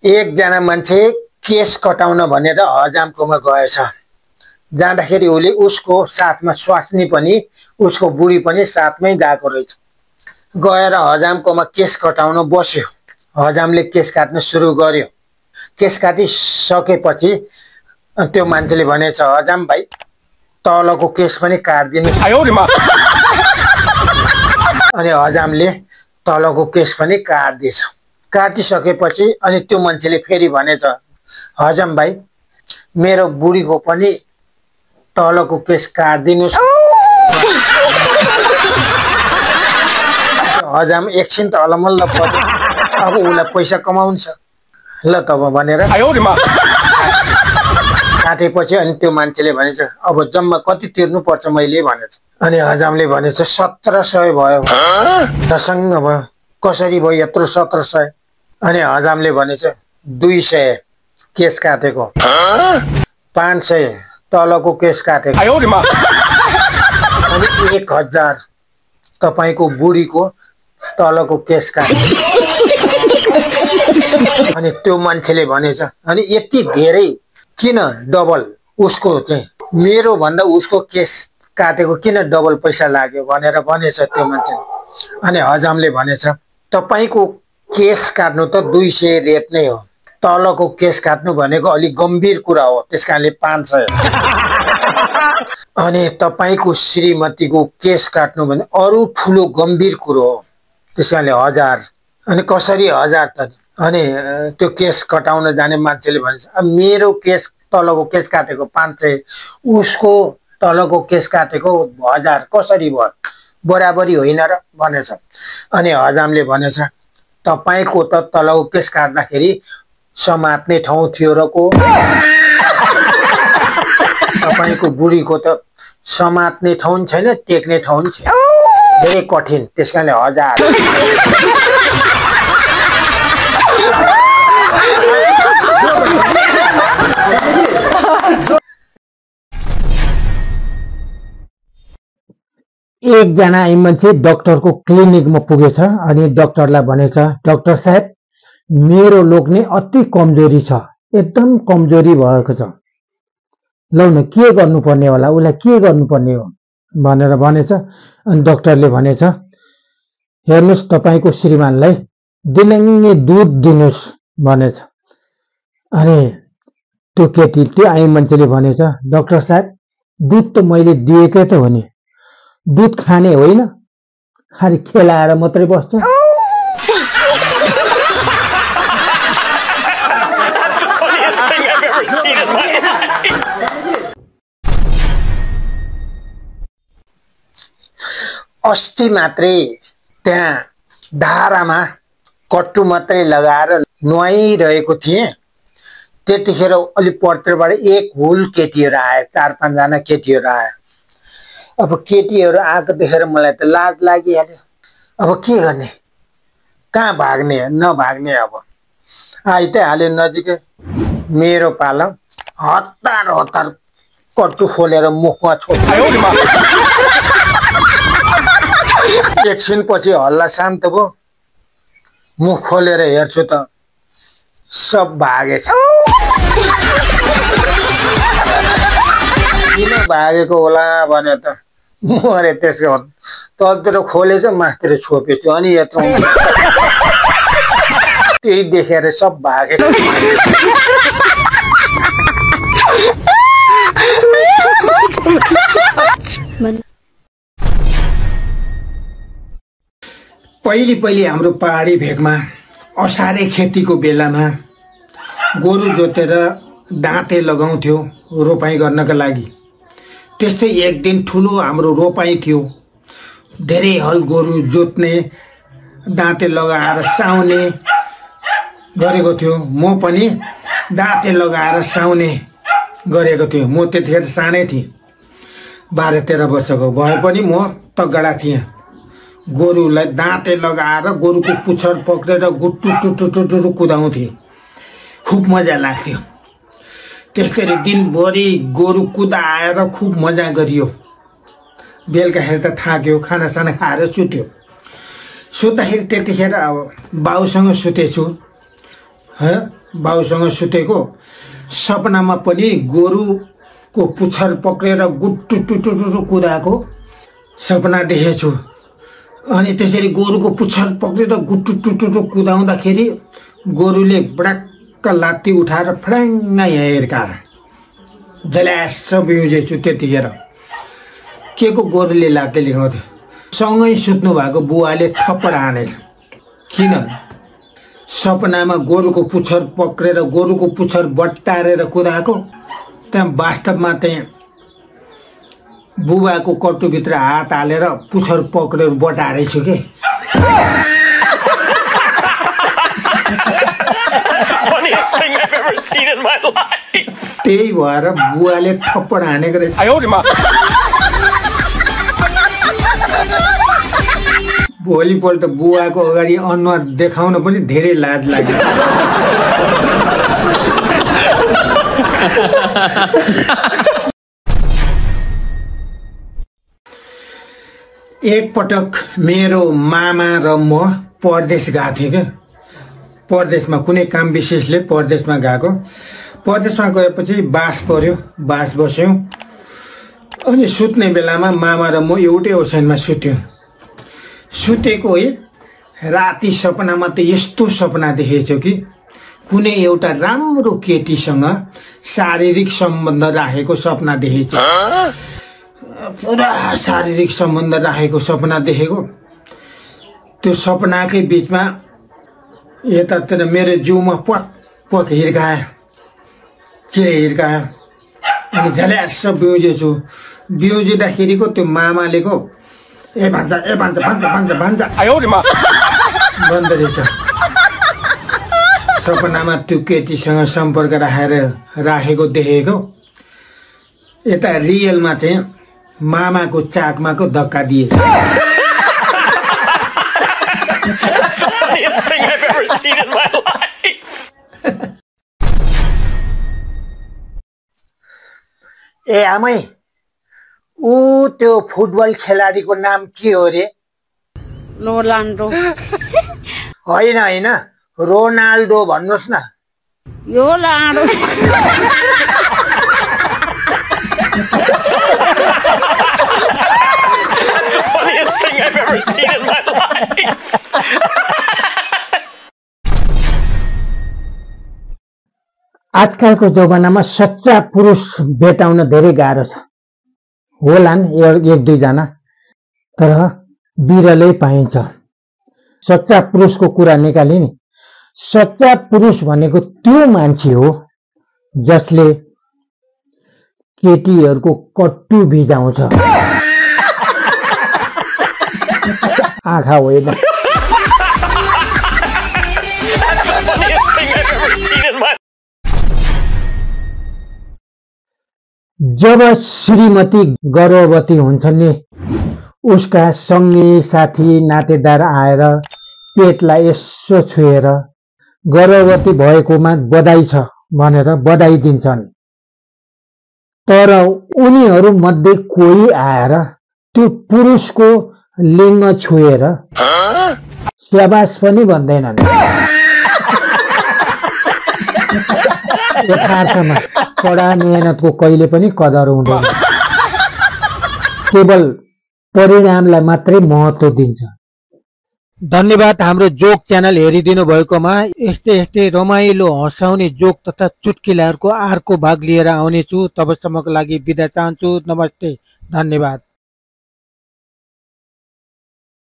एकजना मान्छे केस कटाउन भनेर हजामकोमा गएछ। जाँदाखेरि उले उसको साथमा स्वास्नी पनि उसको बुढी पनि साथमै गएको रहेछ। गएर हजामकोमा केस कटाउन बस्यो। हजामले केस काट्न सुरु गर्यो। केस काटिसकेपछि त्यो मान्छेले भनेछ, हजाम भाइ तलको केस पनि काट्दिनु। अनि हजामले तलको केस पनि काट्दिएछ। काटिसकेपछि अनि त्यो मान्छेले फेरि भनेछ, हजाम भाइ मेरो बुढीको पनि तलको केस काट्दिनुस्। हजाम एकछिन त अलमल्ल पर्यो। अब उसलाई पैसा कमाउनु छ ल तब भनेर काटेपछि अनि त्यो मान्छेले भनेछ, अब जम्मा कति तिर्नु पर्छ मैले भनेछ। अनि हजामले भनेछ 1700 भयो। दसङ्ग भयो। कसरी भयो यत्रो 1700? अनि हजामले भनेछ 200 केस काटेको, 500 तलको केस काटेको, अनि 1000 तपाईको बुढीको तलको केस काटेको। अनि त्यो मान्छेले भनेछ, अनि यति धेरै किन डबल उसको चाहिँ मेरो भन्दा उसको केस काटेको किन डबल पैसा लाग्यो भनेर भनेछ त्यो मान्छेले। अनि हजामले भनेछ, तपाईको केस काट्नु त 200 रेट नै हो, तलको केस काट्नु भनेको अलिक गम्भीर कुरा हो, त्यसकारणले 500। अनि तपाईको श्रीमतीको केस काट्नु भने अरु ठुलो गम्भीर कुरो हो, त्यसकारणले 1000। अनि कसरी 1000 त? अनि त्यो केस कटाउन जाने मान्छेले भन्छ, मेरो केस तलको केस काटेको 500, उसको तलको केस काटेको 1000, कसरी भयो? बराबरी होइन र भनेछ। अनि हजामले भनेछ, तपाईको त तलको केस काट्दाखेरि समात्ने ठाउँ थियो र को, तपाईको बुढीको त समात्ने ठाउँ छैन, टेक्ने ठाउँ छैन, धेरै कठिन, त्यसकारणले 1000। एकजना मान्छे डाक्टरको क्लिनिकमा पुगेछ। अनि डाक्टरलाई भनेछ, डाक्टर साहब मेरो लोग्ने अति कमजोरी छ, एकदम कमजोरी भएको छ, लौ न के गर्नुपर्ने होला, उसलाई के गर्नुपर्ने हो भनेर भनेछ। अनि डाक्टरले भनेछ, हेर्नुस् तपाईको श्रीमानलाई दिनैले दुध दिनुस् भनेछ। अनि त्यो आइ मान्छेले भनेछ, डाक्टर साहब दुध त मैले दिएकै त हो नि, दुध खाने होइन, खालि खेलाएर मात्रै बस्छ। अस्ति मात्रै त्यहाँ धारामा कट्टु मात्रै लगाएर नुहाइरहेको थिएँ। त्यतिखेर अलि पर्तिरबाट एक हुल केटीहरू आए, 4-5 जना केटीहरू आए। अब केटीहरू आएको देखेर मलाई त लाज लागिहाल्यो। अब के गर्ने, कहाँ भाग्ने, नभाग्ने। अब आइ त हाल्यो नजिकै। मेरो पालो हतार कट्टु खोलेर मुखमा छोड्यो। एकछिन पछि हल्ला शान्त भयो। मुख खोलेर हेर्छु त सब भागेछ। किन भागेको होला भने त मरे, त्यसको तलतिर खोलेछ, माथितिर छोपेछु, अनि यत्रो त्यही देखेर सब भागेछ। पहिले हाम्रो पहाडी भेगमा असारे खेतीको बेलामा गोरु जोतेर दाँते लगाउँथ्यो रोपाई गर्नका लागि। त्यस्तै एक दिन ठुलो हाम्रो रोपाई थियो, धेरै हल गोरु जोत्ने, दाँते लगाएर साउने गरेको थियो। म पनि दाँते लगाएर साउने गरेको थियो। म त्यतिखेर सानै थिएँ, 12-13 वर्षको भए पनि म तगडा थिएँ। गोरुलाई दाँते लगाएर गोरुको पुच्छर पक्रेर गुट्टु कुदाउँथे, खुब मजा लाग्थ्यो। त्यसरी दिनभरि गोरु कुदाएर खुब मजा गरियो। बेलुकाखेरि त थाक्यो, खानासाना खाएर सुत्यो। सुत्दाखेरि त्यतिखेर अब बाउसँग सुतेछु। बाउसँग सुतेको सपनामा पनि गोरुको पुच्छर पक्रेर गुट्टुटुटुटु कुदाएको सपना देखेछु। अनि त्यसरी गोरुको पुच्छर पक्रेर गुट्टुटुटुटु कुदाउँदाखेरि गोरुले बडक्क लात्ती उठाएर फ्याङ्ग यहाँ हिर्का जल्यास बिउजेछु। त्यतिखेर के को गोरुले लात्ती लिगाउँथ्यो? सँगै सुत्नु भएको बुवाले थप्पड हानेछ। किन? सपनामा गोरुको पुच्छर पक्रेर गोरुको पुच्छर बट्टारेर कुदाएको, त्यहाँ वास्तवमा त्यहाँ बुबाको कट्टुभित्र हात हालेर पुच्छर पक्रेर बटारेछु के। त्यही भएर बुवाले थप्पड हानेको रहेछ। भोलिपल्ट बुवाको अगाडि अनुहार देखाउन पनि धेरै लाज लाग्यो। एक पटक मेरो मामा र म परदेश गएको थिएँ क्या। परदेशमा कुनै काम विशेषले परदेशमा गएको। परदेशमा गएपछि बास पर्यो, बास बस्यौँ। अनि सुत्ने बेलामा मामा र म एउटै ओछ्यानमा सुत्यौँ। सुतेको है राति सपनामा त यस्तो सपना देखेछु कि कुनै एउटा राम्रो केटीसँग शारीरिक सम्बन्ध राखेको सपना देखेछु। पुरा शारीरिक सम्बन्ध राखेको सपना देखेको। त्यो सपनाकै बिचमा यतातिर मेरो जिउमा पक पक हिर्कायो। के हिर्कायो? अनि झल्यास बिउजेछु। बिउजिँदाखेरिको त्यो मामालेको ए भन्छ बन्द रहेछ। सपनामा त्यो केटीसँग सम्पर्क राखेको देखेको। यता रियलमा चाहिँ मामाको चाकमाको धक्का दिएछ। ए आमै, ऊ त्यो फुटबल खेलाडीको नाम के हो रे? रोनाल्डो। होइन होइन, रोनाल्डो भन्नुहोस् न। यो लाडो। आजकलको जमानामा सच्चा पुरुष भेटाउन धेरै गाह्रो छ। होलान् एक दुईजना, तर बिरलै पाइन्छ। सच्चा पुरुषको कुरा निकाले नि। सच्चा पुरुष भनेको त्यो मान्छे हो जसले केटीहरूको कट्टु भिजाउँछ, आँखा होइन। जब श्रीमती गर्भवती हुन्छन् नि, उसका सङ्गी साथी नातेदार आएर पेटलाई यसो छुएर गर्भवती भएकोमा बधाई छ भनेर बधाई दिन्छन्। तर उनीहरू मध्ये कोही आएर त्यो पुरुषको लिङ्ग छुएर स्याबास पनि भन्दैनन्। यथार्थमा कडा मेहनतको कहिले पनि कदर हुँदैन। केवल परिणामलाई मात्रै महत्त्व दिन्छ। धन्यवाद हाम्रो जोक च्यानल हेरिदिनु भएकोमा। यस्तै रमाइलो हँसाउने जोक तथा चुटकिलाहरूको अर्को भाग लिएर आउनेछु। तबसम्मको लागि बिदा चाहन्छु। नमस्ते, धन्यवाद।